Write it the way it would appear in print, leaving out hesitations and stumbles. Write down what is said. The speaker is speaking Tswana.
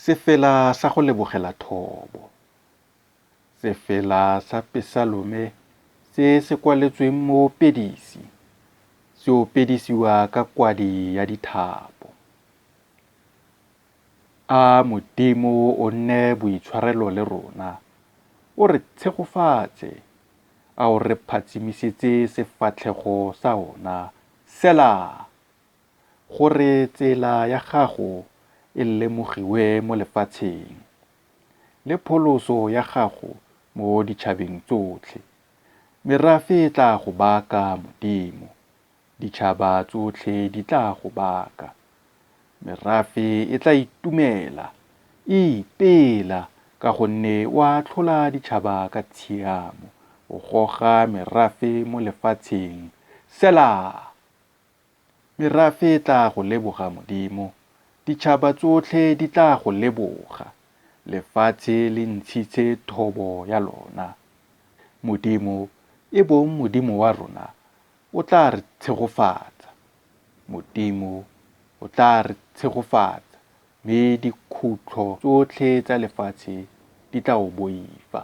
Sefela sa go lebogela thobo. Sefela sa pesalome se se kwaletsweng moopedisi, se opedisiwa ka kwadi ya dithapo. A Modimo o nne boitshwarelo le rona, o re tshegofatse, a o re phatsimisetse sefatlhego sa ona. Sela. Gore tsela ya gago e lemogiwe mo lefatsheng, le pholoso ya gago mo ditšhabeng tsotlhe. Merafe e tla go baka, Modimo, ditšhaba tsotlhe di tla go baka. Merafe e tla itumela, e ipela, ka gonne o atlhola ditšhaba ka tshiamo, o goga merafe mo lefatsheng. Sela. Merafe e tla go leboga, Modimo, ditšhaba tsotlhe di tla go leboga, lefatshe le ntshitse thobo ya lona. Modimo, e bong Modimo wa rona, o tla re tshegofatsa. Modimo o tla re tshegofatsa, mme dikhutlo tsotlhe tsa lefatshe di tla o boifa.